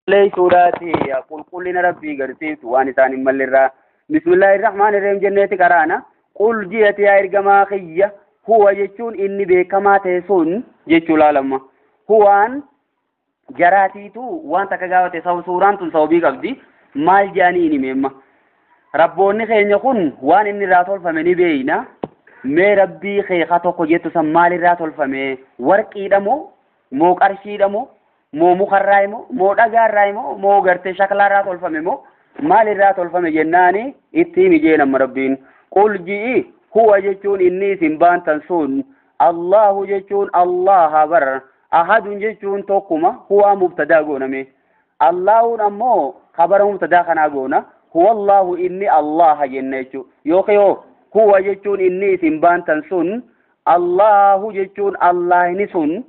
Qulqulleessuudhaati qulqullina rabbii garsiiftu waan isaan hin mallerraa. Bismillaahi rahmaani rahiim jenneeti karaana. Qul ji'ati yaa ergamaa kiyya, huwa jechuun inni beekamaa ta'e sun jechuu laalamma. Huwaan jaraatiitu waan takka gaafate, suuraan tun sababii qabdi. Maal jedhanii ni meemma? Rabboonni keenya kun waan inni irraa tolfame ni beeyna. Mee rabbii keeka tokko jettu san maal irraa tolfame? Warqiidha moo, moo qarshiidha moo, moo mukarraa moo, moo dhagaarraa moo, moo gartee shaklaarraa tolfame moo, maal irraa tolfame jennaani itti himi jeen amma rabbiin. Qul ji'i, huwa jechuun inni isin baantan sun, Allahu jechuun Allaha bar, ahadun jechuun tokkuma. Huwa mubtadaa gooname, Allahuun ammoo kabara mubtadaa kanaa goona. Huwa Allahu, inni Allaha jenna jechuu. Yookiin yoo huwa jechuun inni isin baantan sun, Allahu jechuun Allahni sun,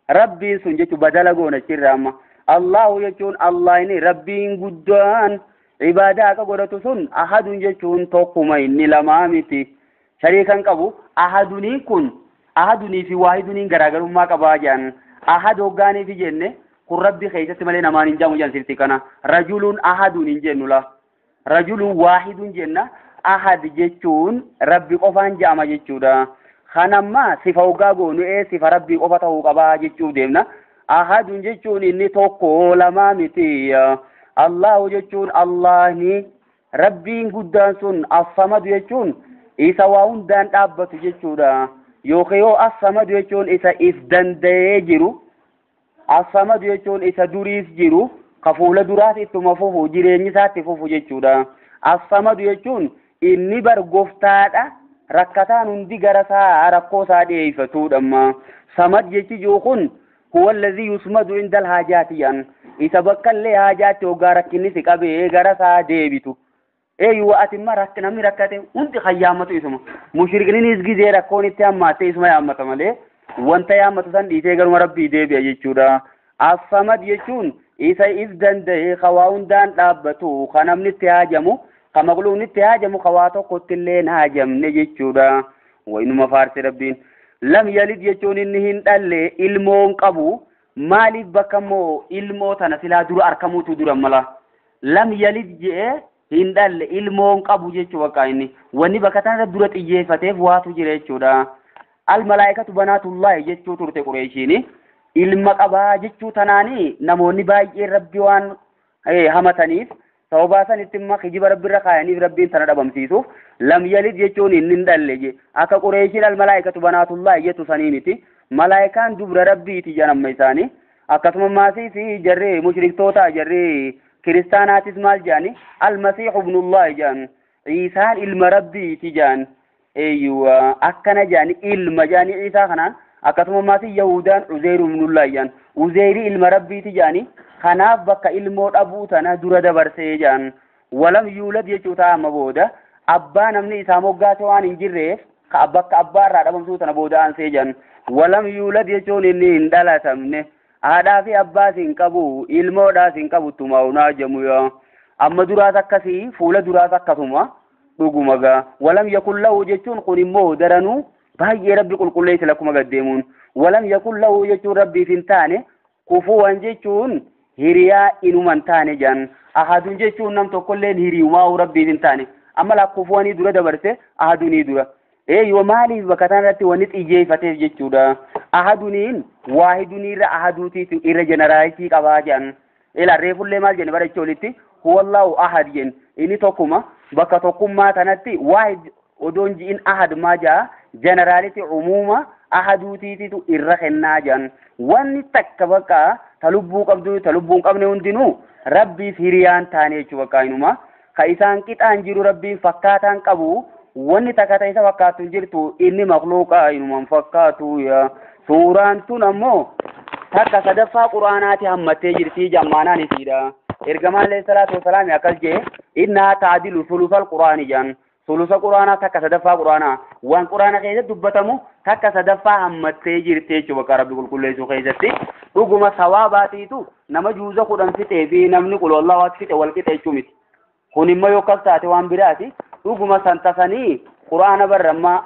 rabbiin sun jechuu badala goona achirra amma. Allahu jechuun Allahni rabbiin guddaan ibaadaa akka godhatu sun, ahadun jechuun tokkuma, inni lamaa miti, shariikan qabu. Ahaduniin kun, ahadunii fi waahiduniin garaagarummaa qabaa jedhan. Ahad hoggaanii fi jenne kun rabbi keessatti malee namaan hin jamu jedhan. Sirti kana rajulun ahadun hin jennu, la rajulun waahidun jenna. Ahad jechuun rabbi qofaan jedhama jechuudha. Kanamma sifa hoggaa goonu ee sifa rabbii qofa ta'uu qabaa jechuuf deemna. Ahadun jechuun inni tokko, lamaa miti. Allahu jechuun Allahni rabbiin guddaan sun, assamadu jechuun isa waa hundaan dhaabbatu jechuudha. Yookiin yoo assamadu jechuun isa if danda'ee jiru, assamadu jechuun isa duriis jiru, ka fuula duraas ittuma fufu, jireenyi isaatti fufu jechuudha. Assamadu jechuun inni bar goftaadha, rakkataan hundi gara isaa rakkoo isaa dhiyeeffatudha. Amma samad jechi jiru kun huwa allazii yusmadu inda alhaajaati jedhan, isa bakka illee haajaatti hoggaa rakkinni si qabee gara isaa deebitu. Eeyyuu, ati imma namni rakkate hundi kan yaammatu isuma. Mushrikninis gizee rakkoon itti hammaatte isuma yaammata malee wanta yaammatu san dhiisee garuma rabbii deebi'a jechuudha. Assamad jechuun isa if danda'e, ka waa hundaan dhaabbatu, ka namni itti haajamu, ka maqluun itti haajamu, ka waa tokkotti illee hin haajamne jechuudha. Wainuma faarsi rabbiin. Lam yalid jechuun inni hin dhalle, ilmoon qabu. Maaliif bakka immoo ilmoo tana silaa dura argamuutu dura mala? Lam yalid je'ee, hin dhalle, ilmoon qabu jechuu. Bakka inni wanni bakka tanarra dura xiyyeeffateef waatu jira jechuudha. Al malaayikatu banaatullaahi jechuu turte Qureeshiini. Ilma qabaa jechuu tanaani namoonni baay'een rabbi waan hamataniif, sababaa sanitti immoo kijiba rabbi irra kaayaniif, rabbiin tana dhabamsiisuuf lam yalid jechuun inni hin dhalle je. Akka Qureeshiin al malaayikatu banaatullaahi jettu sanii miti. Malaayikaan dubra rabbiiti jedhan amma isaanii. Akkasuma maasii fi jarri mushriktoota, jarri kiristaanaatis maal jedhani? Almasiixu ibnullaahi jedhan, Iisaan ilma rabbiiti jedhan. Eeyyuwa, akkana jedhani, ilma jedhani Iisaa kanaan. Akkasuma maasii Yahudaan Uzeyru ibnullaahi jedhan, Uzeyri ilma rabbiiti jedhani. Kanaaf bakka ilmoo dhabuu tana dura dabarsee jedhan. Walam yuulad jechuu ta'a. Amma booda abbaa namni isaa moggaase waan hin jirreef ka bakka abbaa irraa dhabamsuu tana booda aansee jedhan. Walam yuulad jechuun inni hin dhalatamne, haadhaa fi abbaas hin qabu, ilmoodhaas hin qabu. Tumaa'unaa jamu yaa amma duraas akkasii, fuula duraas akkasuma dhuguma gaa. Walam yakun lahu jechuun kun immoo daranuu baay'ee rabbi qulqulleesse lakkuma gaddeemuun. Walam yakun lahu jechuun rabbiif hin taane, kufuwan jechuun hiriyaa inuma hin taane jedhan. Ahadun jechuun nam tokkolleen hiriyumaa rabbiif hin taane. Amma laa kufuwanii dura dabarse ahadunii dura. Eeyyoo, maaliif bakka kanarratti wanni xiyyeeffateef jechuudha? Ahaduniin waahidunii irra ahaduutiitu irra generality qabaa jedhan. Ilaa, reefullee maal jenne bara olitti? Huwallahu ahad jenne, inni tokkuma. Bakka tokkummaa tanatti waahid odoon ji'in ahad maa jaa? Generality umuuma ahaduutiititu irra kennaa jedhan. Wanni takka bakka ta lubbuu qabdu, ta lubbuu hin qabne hundinuu rabbiif hiriyaan taane jechuu. Bakka inuma ka isaan qixaan jiru, rabbiin fakkaataan qabu, wanni takka ta isa fakkaattu hin jirtu. Inni makluuqa inuman fakkaatu. Yaa, suuraan tun ammoo takka sadaffaa quraanaati hammattee jirti jammaanaan isiidha. Ergamaan alayhi salaatu wasalaam akkas jee: innaa taadilu sulusal quraani jedhan. Sulusa quraanaa, takka sadaffaa quraanaa, waan quraana keessatti dubbatamu takka sadaffaa hammattee jirti jechuudha. Bakka rabbi qulqulleessuu keessatti dhuguma sawaabaatiitu nama juuza 10 fixee fi namni qul wallahu fixe wal qixa jechuu miti. Kun immoo yoo akkas taate waan biraati. Dhuguma san tasanii quraana barrammaa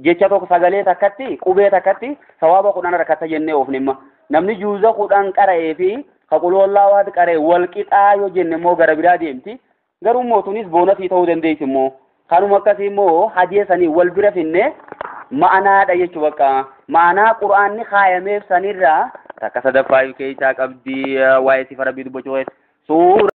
jecha tokko, sagalee takkatti, qubee takkatti sawaaba 10 rakkata jennee oofne. Imma namni juuza 10 qara'ee fi Ka qul huwallaahu ahad qara'e wal qixaa yoo jenne immoo gara biraa deemti. Garuu immoo tunis boonasii ta'uu dandeessi immoo. Kanuma akkasii immoo hadiya sanii wal bira finne ma'anaadha jechuu bakka. Ma'anaa qur'aanni kaayameef sanirraa takka sadaffaa keessaa qabdi waa'ee sifa rabbii dubbachuu keessa. Suura.